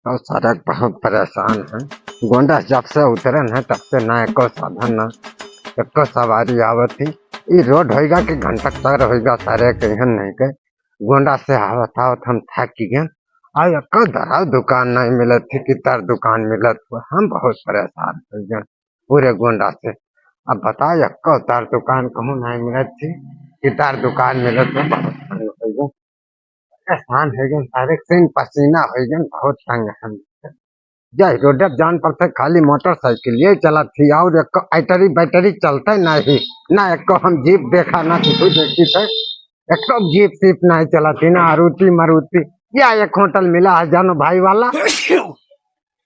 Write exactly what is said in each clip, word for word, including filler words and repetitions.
और सारे बहुत परेशान हैं। गोंडा जब से उतरन है, तब से ना एको साधन, ना एको सवारी आवत ही। ई रोड होइगा कि घंटा चार होइगा, सारे कहियन नहीं के। गोंडा से आवत आवत हम थक गए। और एको दराव दुकान नहीं मिलत थी, कितार दुकान मिलत हुआ। हम बहुत परेशान हो गए पूरे गोंडा से। अब बताओ, एको तार दुकान कहूँ नहीं मिलत थी, कितार दुकान मिलत हुआ, बहुत परेशान हो गए। परेशान हो गए, सारे से पसीना हो गए, बहुत तंग हम। जय रोडे जान पड़ते, खाली मोटरसाइकिल ये चलत थी, और एक ऐटरी बैटरी चलते नहीं, ना एको हम जीप देखा, ना कुछ देखी थे, एको जीप सीप नहीं चलत थी, ना आरुति मारुति। या एक होटल मिला है जानो भाई वाला,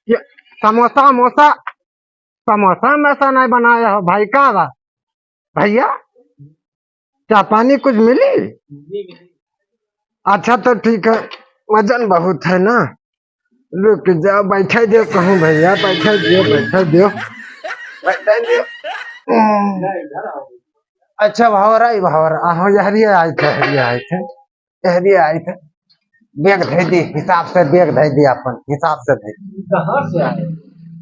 ये समोसा वमोसा, समोसा वमोसा नहीं बनाया हो भाई, का बा भैया? चाय पानी कुछ मिली? अच्छा तो ठीक है, वजन बहुत है ना। रुक जाओ, बैठे दियो कहूँ भैया, बैठे दियो, बैठे दियो, बैठे दियो। अच्छा भावरा, ई भावरा, आहो, यहरिया आए थे, यहरिया आए थे, यहरिया आए थे। बैग धै दी, हिसाब से बैग धै दी, अपन हिसाब से धै दी। कहाँ से आए?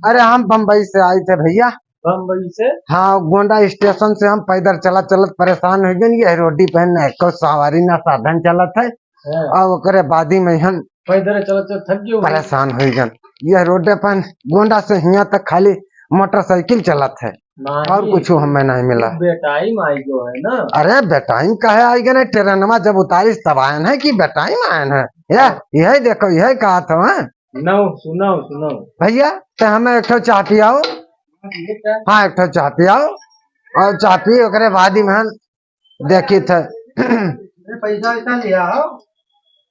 अरे हम बम्बई से आए थे भैया। बम्बई से? हाँ, गोंडा स्टेशन से हम पैदल चलत चलत परेशान हो गए। ये रोडी पे न एको सवारी ना साधन चलत है। हाँ। और ओकरे बादी में हम पैदल चलत चलत थक गए होंगे। परेशान हो गए। ये रोडे पर गोंडा से हियाँ तक खाली मोटरसाइकिल चलत है, नहीं। और कुछ हमें नहीं मिला। बेटाई माई जो है ना। अरे बेटाई काहे आई गए ना, ट्रेनमा जब उतारिस तब आयन है कि बेटाई में आयन है? या, हाँ। यही देखो, यही कहा था, हाँ? सुनाओ, सुनाओ, सुनाओ। भैया, तो हमें एक ठो चाय पियाओ। ये क्या? हाँ, एक ठो चाय पियाओ। और चाय पी, ओकरे बाद ही में देखी थे। अरे, पैसा वैसा लिया हो?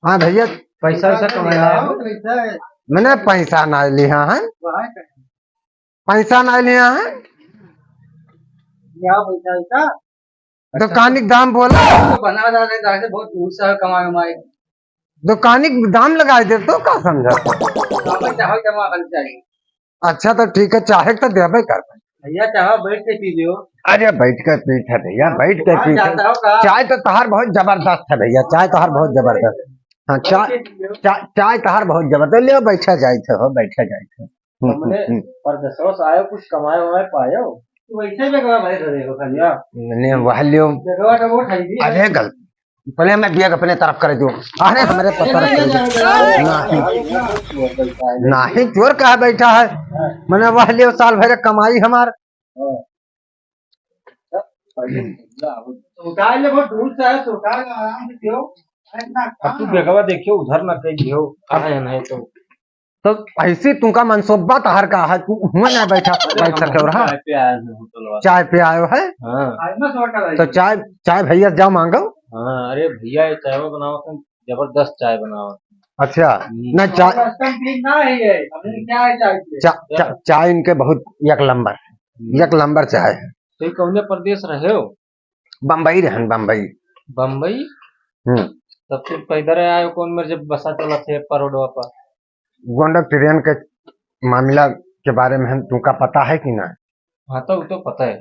हाँ भैया। पैसा वैसा कमाया हो? पैसा है। मैंने पैसा ना लिया है। वहाँ का। पैसा ना लिया है। लिया पैसा वैसा? दुकानी के दाम बोला। तो बना रहा है, जाके बहुत दूर से है कमाए वमाए। दुकानी के दाम लगाए दे तो का समझा? आप चाहो जमा कर चाहिए। अच्छा तो ठीक है, चाहे तो देबे कर। भैया चाहो बैठ के पी लियो। अरे बैठ के पीत है भैया, बैठ के पीत है। चाय तो तहार बहुत जबरदस्त है भैया, चाय तहार बहुत जबरदस्त। हाँ, चाय, चाय, चाय तहार बहुत जबरदस्त। ले बैठा जाए थे हो, बैठा जाए थे। हम्म, हमने हम्म, हम्म। परदेसवा से आयो, कुछ कमाए वमाए पायो? तू वैसे बेगवा भाई धरे हो खाली। या? मैंने वह लियो। बेगवा तो वो उठाई दी। अरे गल-, पहले हमें बैग अपने तरफ कर दो। अरे हमरे पत्थर कर दो। नहीं, नहीं, चोर कहाँ बैठा है? मैंने वह लियो, साल भर कमाई हमार। हाँ। तो उतार ले, बहुत दूर से है, तो उतार ले, आराम से पियो। अब तू बेगवा देखियो, उधर ना कहीं हो, कहाँ है नहीं तो। तो ऐसी तुमका मनसूबा तहार का है, तू हुआ ना बैठा, अरे बैठ हम सके हो रहा। चाय पे आए हैं होटल वाला। चाय पे आयो है? हाँ। तो चाय, चाय भैया जाओ मांगो। हाँ, अरे भैया ये चाय बनाओ तुम। जबरदस्त चाय बनावत। अच्छा, हम्म। ना, चाय, रास्ता में ठीक ना है ये, अभी क्या है चाय के? चा-, चा-, चाय इनके बहुत एक नंबर, हम्म। एक नंबर चाय है। तो ये कौने प्रदेश रहे हो? बम्बई रहन, बम्बई। बम्बई? हम्म। तब फिर पैदल आए हो, कौन मेरे जब बसा चलत है परोडवा पर? गोंडक ट्रेन के मामला के बारे में हम तुमका पता है कि ना? हाँ, तो, तो पता है।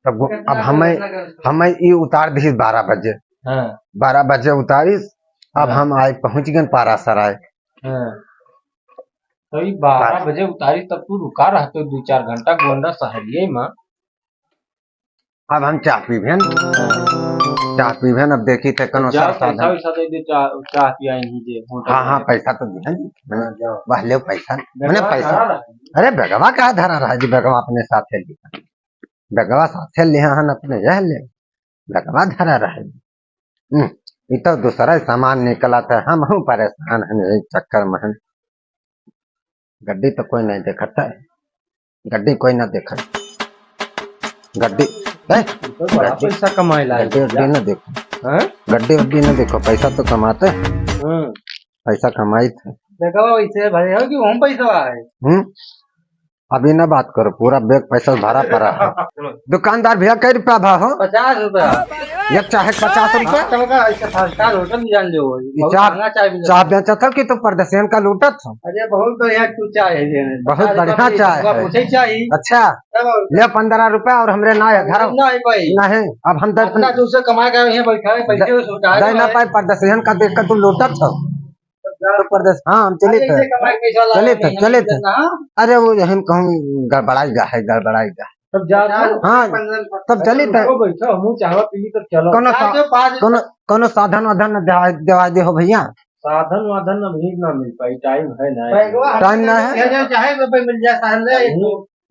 तब गो-, अब हमें, हमें ई उतार दी बारह बजे। हाँ। बारह बजे उतारिस, अब हाँ। हम आए पहुँच गए पारासराय। हाँ। तो ई बारह बजे उतारिस, तब तू रुका रहते दो चार घंटा गोंडा शहरिये में। अब हम चाह पीबेन, चाह पीबेन, अब देखी थे कौनो जाओ, सा-, पैसा साधन। वैसा दे दे, चाह, चाह पियाई नहीं दे, होटल हाँ, हाँ, में। पैसा तो दिहन जी। हाँ, जाओ। वाह, ले पैसा। मने बेगवा पैसा। धरा रहा है। अरे, बेगवा का धरा रहा है जी, बेगवा अपने साथे लिया। बेगवा साथे लिया हन अपने, यह ले। बेगवा धरा रहा है। हम्म, ई तो दूसरा सामान निकला था, हम हूँ परेशान हैं यही चक्कर में हैं। गड्डी तो कोई नहीं देखत है, गड्डी कोई ना देखत। गड्डी, ए, तो बड़ा गड्डी, पैसा कमाए ला गड्डी है उड्डी भैया। ना देखो। हाँ? गड्डी उड्डी ना देखो, पैसा तो कमाते हैं। हाँ। पैसा कमाई थे। देखो वैसे भरे हो कि हम पैसा आए। हम्म? अभी ना बात करो, पूरा बैग पैसा भरा पड़ा है। दुकानदार भैया, कै रुपया भा हो? पचास रुपया। एक चाहे पचास रुपया? हाँ, तो का ऐसे five star होटल में जान लो, ये बहुत चाह, महंगा चाय मिलता चाह है। बेचत हो कि तू परदेसियन का लूटत हो? अरे, बहुत बढ़िया तू चाय है ये। बहुत पचास रुपया बढ़िया में चाय इतना है। पूछे चाय। अच्छा, तब और ले पन्द्रह रुपया और हमरे ना है घर। नहीं भाई। नहीं, अब हम दे अपना दूसरे कमाए का यहाँ बैठा है, पैसे द-, उसे उठा दे ना रहा है। पाए, परदेसियन का देख के तू लूटत हो। परदेस, हाँ, हम चलित है। चलित है, चलित है। अरे, वो हम कहूँ गड़बड़ाई गा है, गड़बड़ाई गा। तब जा, हाँ, तब चलित है। बैठो, बैठो, हमहूँ चाहवा पी, तब चलो। कौनो सा-, कौनो, कौनो साधन वाधन न देवा, देवा दे हो भैया। साधन वाधन अभी ना मिल पाई, टाइम है ना। टाइम ना है। चाहे तो भाई मिल जाए साधन ले।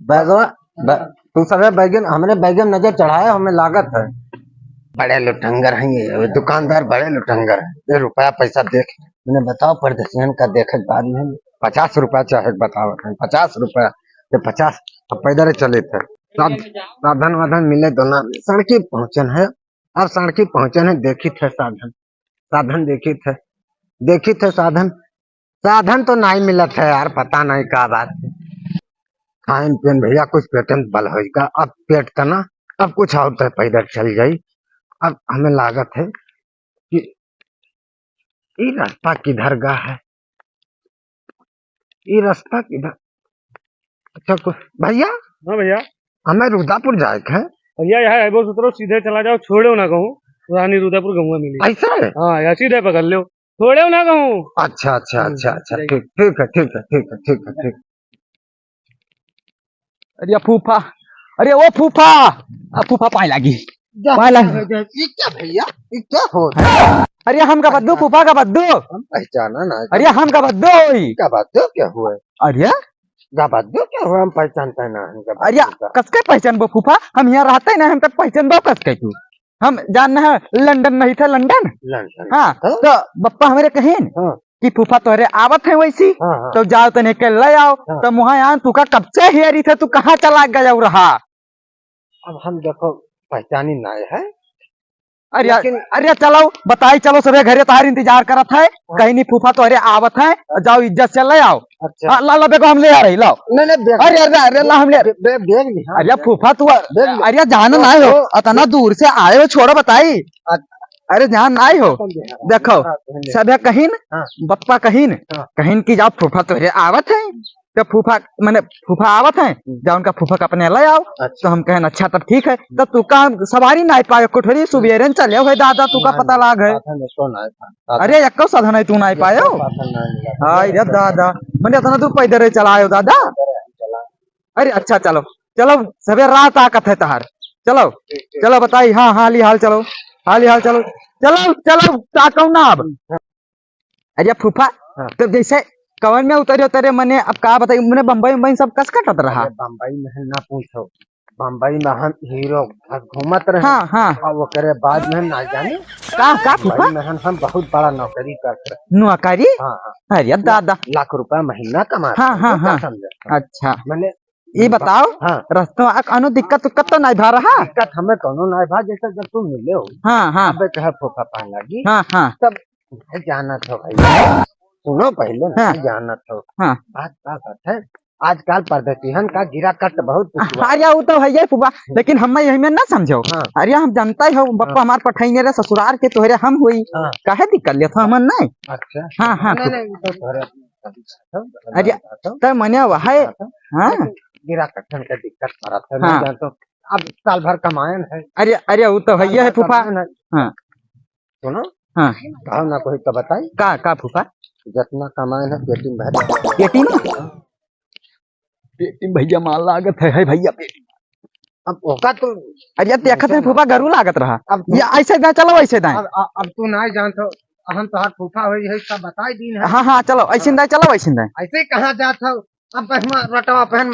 बैगवा, ब-, तू सबे बैगन, हमरे बैगन नजर चढ़ाए, हमें लागत है। बड़े लुटंगर हैं ये, ये दुकानदार बड़े लुटंगर हैं। ये रुपया पैसा देख, मैंने बताओ परदेसियन का देखे के बाद में पचास रुपया चाहे बताओ, पचास रुपया, ये पचास, अब पैदल चलित है। साध-, साधन वाधन मिले तो ना, सड़की पहुँचन है, अब सड़की पहुँचन है, देखित है साधन, साधन देखित है, देखित है साधन, साधन तो नाहीं मिलत है यार, पता नाहीं का बात है। खाएन पियन भैया कुछ पेटन बल होइगा, अब पेट तना, अब कुछ और तो पैदल चल जाई। अब हमें लागत है कि ई रास्ता किधर गा है, ई रास्ता किधर? अच्छा, कुछ भैया, हाँ भैया। हमें रुदापुर जाए के है। भैया, यहाँ एबो से उतरो, सीधे चला जाओ, छोड़ो ना कहूँ, रानी रुदापुर गौवा मिली। ऐसा है? हाँ, यहाँ सीधे पकड़ लो। छोड़े ना कहूँ। अच्छा, अच्छा, हम्म, अच्छा, अच्छा, ठीक। ठीक, ठीक है, ठीक है, ठीक है, ठीक है, ठीक। अरे फूफा, अरे ओ फूफा, आ फूफा पाए लागी। जा, पाए लागी। जा, जा, ये क्या भैया? ये क्या हो रहा है? अरे हम का बद्दू, फूफा का बद्दू। हम पहचाना ना। अरे हम का बद्दू होई। का बद्दू क्या हुआ? अरे का बद्दू क्या हुआ? हम पहचानते ना, हम का अरे बद्दू का। कसके पहचानबो फूफा? हम यहाँ रहते ना, हम तक पहचानबो कसके तू? हम जान है लंदन नहीं थे, लंदन। लंदन। हाँ, हाँ? तो बप्पा हमरे कहिन हाँ। कि फूफा तोहरे आवत है वैसी, हाँ, हाँ। तो जाओ तने के ले आओ। हाँ। तो मुहा यान तू का कब से हेरी थे, तू कहाँ चला गया रहा? अब हम देखो पहचानी ना है। अरे, लेकिन अरे चलो बताई, चलो सबे घरे तोहार इंतजार करत है। हाँ। कहीं नहीं फूफा तोहरे आवत है, जाओ इज्जत से ले आओ। अच्छा। हाँ, ला, ला, बेगो हम ले आ रही, लाओ। नहीं, नहीं, बेग अरे, अरे, अरे, ला, हम ले बे-, बे-, बेग नहीं, हाँ, अरे, बेग। फूफा, तू, बेग नहीं। अरे, जान ओ, ना हो, ओ, अतना दूर से आए हो, छोड़ो बताई। अच्छा। अरे, जान ना हो। हाँ, हाँ, देखो, हाँ, हाँ। सभे कहिन, हाँ। बप्पा कहिन, हाँ। कहिन कि जाओ फूफा तोहरे आवत है, तो फूफा, मने फूफा आवत है, हम्म। जाओ उनका फूफा का अपने ले आओ। अच्छा। तो हम कहन, अच्छा, तब ठीक है। तब तू का सवारी ना पाए, कोठरी सुबेरन चले हो दादा, तू का ना, पता ना, लाग है। साधन एको ना था। अरे, एको साधन है, तू ना पायो? एको साधन ना मिला। हाय रे दादा, मने इतना तू पैदल चलायो दादा? पैदल चला। अरे अच्छा, चलो, चलो, सबे रात ताकत है तहार। चलो, ठीक, ठीक। चलो बताई, हाँ, हाली हाल चलो, हाली हाल चलो, चलो, चलो, ताकौ ना अब। अरे फूफा, हाँ। तब जैसे कवन में उतरे उतरे, मने अब का बताई, मने बम्बई उम्बई सब कस कटत रहा? अरे बम्बई में ना पूछो, बम्बई में हम हीरो घस घूमत रहे। हाँ, हाँ। और ओकरे बाद में ना जाने का, का फूफा? बम्बई में हम, हम बहुत बड़ा नौकरी करत रहे। नौकरी? हाँ, हाँ। अरे दादा। लाख रुपया महीना कमात हाँ, रहे, हाँ, तू का हाँ। समझे? अच्छा। मने ये बताओ, हाँ। रस्तवा कौनो दिक्कत उक्कत तो नहीं भा रहा? दिक्कत हमें कौनो नहीं भा, जैसे जब तू मिले हो। हाँ, हाँ। अबे कहे फूफा पान लगी। हाँ, हाँ। तब नहीं जानत हो भाई, सुनो पहले, हाँ। नहीं जानत हो। हाँ। बात का बात है, आजकल परदेसिहन का गिराकट बहुत कुछ हुआ। अरे, वो तो है ये फूफा, लेकिन हम यही में ना समझो। हाँ। अरे, हम जानता ही हो, बप्पा हाँ। हमार पठाई मेरे ससुराल के तोहरे हम हुई। हाँ। काहे दिक्कत लेत हो हमन नहीं? अच्छा। हाँ, हाँ, नहीं, फूफा। नहीं, वो तो तोहरे अरे, तो मने वह है। हाँ। गिराकटन का दिक्कत करत है, हाँ। नहीं जानत हो। अब साल भर कमायन है। अरे, अरे, वो तो है साल ये है भर फूफा। कमायन है। हाँ। सुनो, हाँ। कहो ना कोई तो बताई। का, का फूफा? जितना कमाए ना पेटी में भर। पेटी में? पेटी में भैया माल लागत है, है भैया पेटी में। अब ओका तो अरे यार, देखत है फूफा गरू लागत रहा। अब तू या ऐसे दाएं चलो, ऐसे दाएं। अब, अब, अब तू ना जानत हो, हम तोहार फूफा होई है, सब बताई दीन है। हाँ, हाँ, चलो, ऐसे दाएं चलो, ऐसे दाएं। ऐसे कहाँ जात हो? अब पहमा रटवा पहन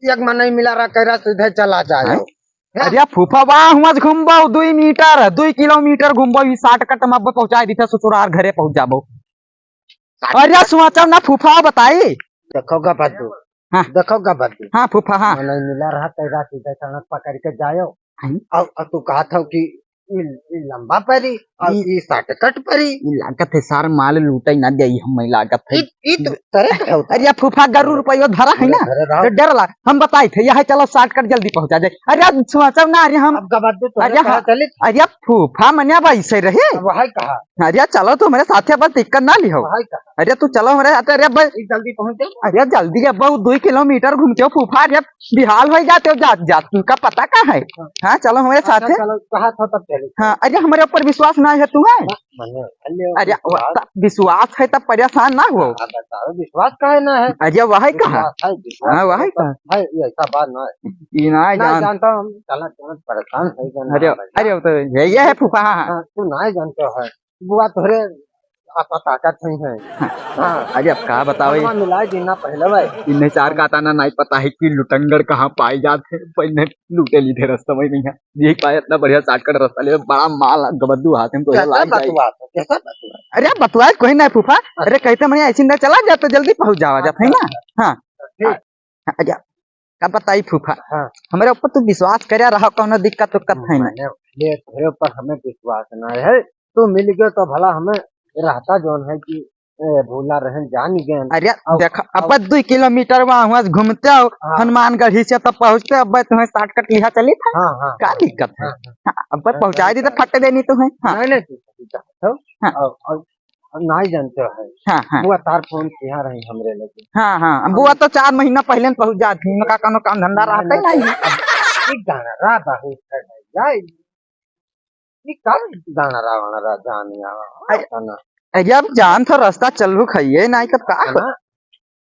एक मनई मिला रहा, कह रहा सीधे चला जाए। हैं? हैं? अरे फूफा, वाह, हुआं से घूमबो, दुई मीटर, दुई किलोमीटर घूमबो, ई shortcut में अब पहुँचाई दीथे ससुरार, घरे पहुँच जाबो। अरे सुआचव ना फूफा, बताई। देखो गा बद्दू, हाँ। देखो गा बद्दू। हाँ फूफा, हाँ। मनई मिला रहा, कह रहा सीधे सड़क पकड़ के जायो। हैं? और, और तू कहत हो कि ई, ई लंबा परी और ई, ई shortcut परी। ई लागत है सार माल लूटे ना देई हमें लागत है। ई, ई तो तरे कहे होता। अरे फूफा गरू रुपयो धरा है ना, अरे धरे रहो। तो डर ला। हम बताई थे, यहाँ चलो shortcut जल्दी पहुँचा जाए। अरे सुआचव ना, अरे हम अब गबद्दू तो अरे कहा हाँ, चलित। अरे फूफा मने अब ऐसे रहे। अब वही कहा। अरे चलो, तू हमरे साथे, बस दिक्कत ना लिहो। वही का। अरे तू चलो हमरे साथे। अरे भाई, ई जल्दी पहुँच जाओ। अरे जल्दी, अब वो दुई किलोमीटर घूमते हो फूफा, अरे बिहाल होइ जाते हो जात जात, तुमका पता का है? हाँ। हाँ, चलो हमरे अच्छा, साथे। चलो, कहा था तब चले। हाँ, अरे हमरे ऊपर विश्वास ना है तुम्हें? मने, अरे, अरे, वो विश्वास। तब विश्वास है, तब परेशान ना हो। हाँ, बताओ, विश्वास काहे ना है? अरे, वही कहा। विश्वास है, विश्वास हाँ, वही है, कहा। है, ये ऐसा बात ना है। ये ना ना जान- जानता हूँ हम, चला, चला, परेशान है, जान अरे, ना भाई। अरे, वो तो है, ये है फूफा, हाँ, हाँ। हाँ, तू ना जानते हो है, बुआ तोहरे आपा ताकत नहीं है। हाँ। हाँ। अरे, अब का बताओ, ये हमारा मिला जीना पहले भाई। इन्हें चार का ताना नहीं पता है कि लुटंगड़ कहाँ पाए जाते हैं, पर इन्हें लूटे ली थे रास्ता में, नहीं है। यही पाए इतना बढ़िया shortcut रास्ता ले, बड़ा माल गबद्दू हाथ में तो कैसा लाग जाए। बतुआ तो, कैसा बतुआ? अरे बतुआ कोई ना फूफा। अच्छा। अरे कहते मैं ऐसी ना चला जाता, जल्दी पहुंच जावा जात है ना। अच्छा, हाँ। ठीक। हाँ, अरे का बताई फूफा। हाँ। हमरे ऊपर तू विश्वास करे रहा, कौनो दिक्कत उक्कत है ना। मने, ये तोरे ऊपर हमें विश्वास ना है। तू मिल गयो तो भला हमें रहता जौन है कि ए, भूला रहन जान गए। अरे, अब, देखा, अब अब दुई किलोमीटर वहाँ, वहाँ से घूमते हो, हाँ। हनुमानगढ़ी से तब पहुँचते, अब तुम्हें shortcut लिहा चली था। हाँ, हाँ, का हाँ, दिक्कत है? हाँ, हाँ। हाँ, अब हाँ, पहुँचाई दी तो हाँ। फट देनी तुम्हें। हाँ। नहीं, नहीं, ठीक है, ठीक है। तो, हाँ। और, और, और नहीं जानते हो है। हाँ, हाँ। वो तार फोन किया रही हमरे लगे। हाँ, हाँ, अब वो तो चार महीना पहले न पहुँच जाती, उनका कोनो काम धंधा नहीं, रहता ही नहीं, नहीं। अब एक गाना रहा बहुत है भाई, ये कब गाना रावण राजा नहीं आवा? अरे, गाना। अरे, अब जान तो रास्ता चलू खाइए, नहीं तब का है हो? ना?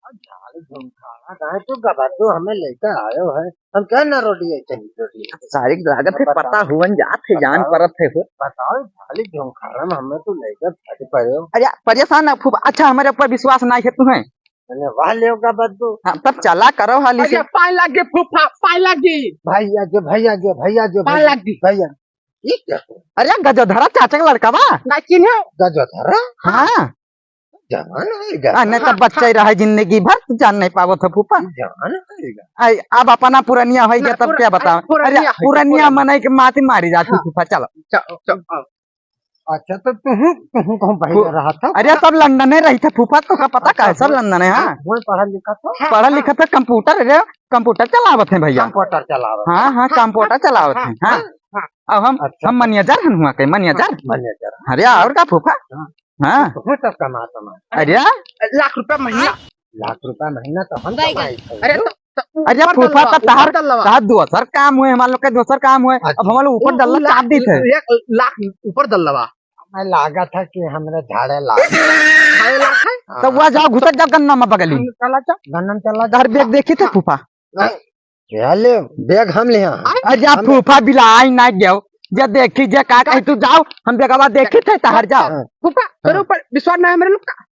अब झाल झुमखाड़ा गाए तो गबद्दू हमें लेकर आयो है। हम क्या ना रोटी है, चली रोटी है। सारी लागत है, अब बताओ। पता हुवन जात है, जान बताओ। परत है हो। बताओ, झाल झुमखाड़ा में हमें तो लेकर फट पड़े हो। अरे, परेशान ना खूब, अच्छा, हमारे ऊपर विश्वास नहीं है तुम्हें? अरे, वाह, ले गबद्दू। हाँ, तब चला करो हाली से। अरे, पाए लागे फूफा, पाए लागे। भैया जो, भैया जो, भैया जो, पाए भैया, लागे। भैया। ये क्या हो? अरे, गजोधरा चाचा का लड़का बा। ना चिन्हे। गजोधरा? हाँ। जवान होइगा। आ, नहीं तो हाँ, बच्चा ही हाँ। रहा जिंदगी भर, तू जान नहीं पावत हो फूफा। जवान होइगा। आई, अब अपना पुरनिया होइगा ना, तब पुर-, क्या बताओ? अरे, पुरनिया अरे, होइगा, पुरनिया पुरनिया। मनाई के माती मारी जाती हाँ। फूफा, चलो। चलो, चलो, आओ। अच्छा, तो तुहूँ, तुहूँ कहूँ बहिन फू-, रहा था? अरे, सब लंदन में रही था फूफा, तो का पता अच्छा, का है, सब वही, लंदन में, हाँ। वही पढ़ा लिखा था? हाँ, पढ़ा हाँ। लिखा था, computer रे, computer चलावत हैं भैया। Computer चलावत हाँ, हैं। हाँ, हाँ, computer हाँ, चलावत हाँ, हैं, हाँ। हाँ, हाँ। अब हम, अच्छा, हम अच्छा। Manager हन हुआ के, manager। हाँ, manager। अरे, और का फूफा? हाँ। हाँ। तो तू सब कमा, कमा। अरे। लाख रुपया महीना। लाख रुपया महीना तो हम भाई। कमाई थे। अरे, तो, तो अरे, ऊपर फूफा दल्लवा, तो तहार, ऊपर दल्लवा। तहार दोसर काम हुए, हमार लोग के दोसर काम हुए। अच्छा। अब हमार लोग ऊपर ऊ, दल्ला ऊ लाख, चाप दी थे। एक लाख ऊपर दल्लवा। हमें लागत है कि हमरे झाड़े लाग। झाड़े लाग है? हाँ। तो वह जाओ, घुसर जाओ गन्ना में बगली। हम चला जा, गन्ना में चला जा। तहार bag देखी थे हाँ। फूफा? नहीं। क्या ले? Bag हम ले आए। अरे जा हम फूफा बिलाई ना गयो। जे देखी, जे का कही, तू जाओ, हम बेगवा देखी थे, तहार जाओ। फूफा, तेरे हाँ। ऊपर विश्वास ना है मेरे लोग का?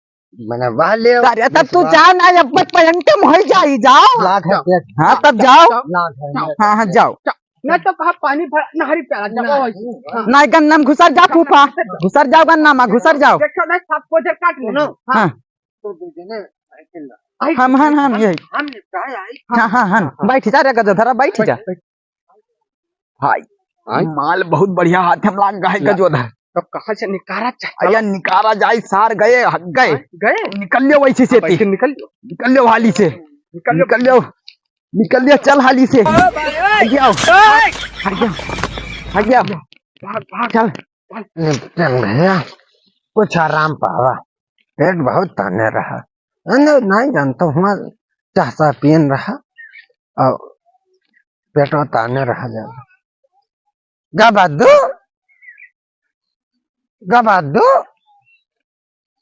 मने वाह ले। अरे तब तू विश्वास। जा ना, अब पहन के मोह जाई, जाओ। लाख है जाओ। Bag। हाँ, तब जाओ। जाओ। लाख है। जाओ। हाँ, हाँ, जाओ। जाओ। नहीं तो कहा पानी भर, नहरी प्याला, जाओ। नहीं। हाँ। नहीं, गन्ना में घुसर जा फूफा। घुसर जाओ गन्ना में, घुसर जाओ। देखो, नहीं, सबको जे काट लेना। हाँ। हाँ। तो दे देना। आई हम, हम, हम, हम, यही। हम निपटाए आई। हाँ, हाँ, हाँ, हाँ। बैठ जा रे गजोधरा, बैठ जा। बैठ, बैठ। हाय, आई। माल बहुत बढ़िया हाथ हम लाग गए ला। गजोधर। तो कहाँ से निकारा चाहता? अरे निकारा जाए, सार गए, हग गए। हाँ, गए? निकल लियो वैसे से हाँ, ती। वैसे निकल लियो। निकल लियो हाली से। निकल लियो। निकल लियो। निकल लियो, चल हाली से। ओ भाई, ओए। आगे आओ। ओए। आगे आओ। आगे आओ। भाग, भाग। चल। निपटन भैया, कुछ आराम पावा, पेट बहुत ताने रहा। नहीं, नहीं जानता हूँ, चाह सा पियन रहा और पेटवा ताने रहा जाए। गबद्दू, गबद्दू,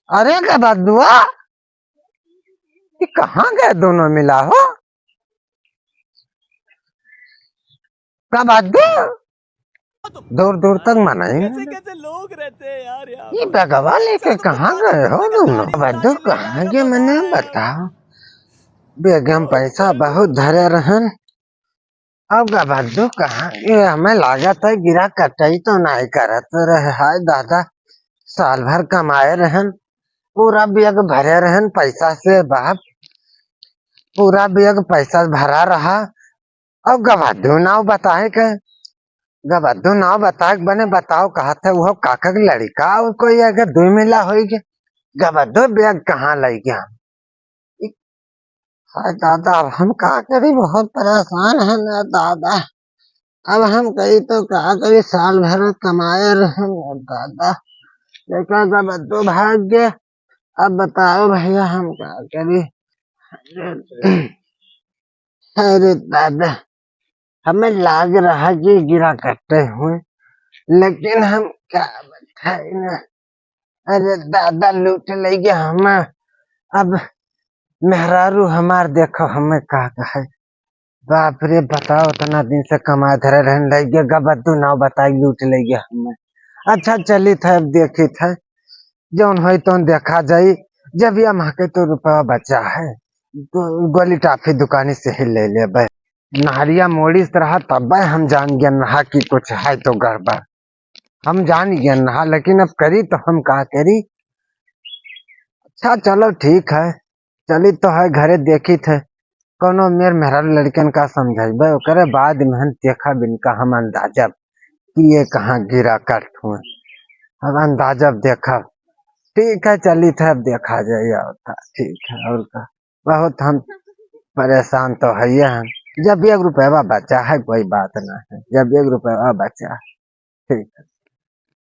अरे गबद्दुआ, ये कहाँ गए दोनों मिला हो? गबद्दू, दूर दूर तक मनाई। कैसे कैसे लोग रहते हैं यार यहाँ ये पर। बेगवा लेके कहाँ गए हो दोनों? गबद्दू कहाँ गए, मने बताओ। बेग में पैसा बहुत धरे रहन। अब गबद्दू कहाँ गए? हमें लागत है गिरा कटाई तो नहीं करत रहे। हाय दादा, साल भर कमाए रहन, पूरा बेग भरे रहन पैसा से बाप, पूरा बेग पैसा भरा रहा। अब गबद्दू नाव बताए के, गबद्दू नाव बताए के बने बताओ, कहत है वो काका के लड़का, और कोई अगर दो मिला होई के, गबद्दू बेग कहाँ लई गया? इ-, हाय दादा, अब हम का करी, बहुत परेशान है ना दादा। अब हम कही तो का करी, साल भर कमाए रहे ना दादा। देखा गबद्दू भाग गए। अब बताओ भैया, हम का करी? अरे दादा, हमें लाग रहा कि गिरा कट्टे हुए, लेकिन हम का बताई ना। अरे दादा, लूट ले गया हमें। अब मेहरारू हमार देखो, हमें का कहे। बाप रे, बताओ, इतना दिन से कमाए धरे रहन, ले गया गबद्दू, नाव बताई, लूट ले गया हमें। अच्छा, चलित है, अब देखित है, जौन होई तौन देखा जाई। जब ये माँ के तो रुपया बचा है, तो गोली टाफी दुकानी से ही ले लेबे। नहरिया मोड़ी से रहा, तब हम जान गए नहा कि कुछ है तो गड़बड़। हम जान गए नहा, लेकिन अब करी तो हम का करी? अच्छा, चलो, ठीक है, चली तो है घरे, देखित है, कोनो मेर मेहरारू लड़कन का समझाइबे, ओकरे बाद में हम देखब इनका, हम अंदाजब कि ये कहाँ गिरा कट हुए। अब अंदाजब देखब। ठीक है, चलित है, अब देखा जाए, और का, ठीक है, और का। बहुत हम परेशान तो है हम। जब एक रुपया बचा है, कोई बात ना है, जब एक रुपया बचा है, ठीक है,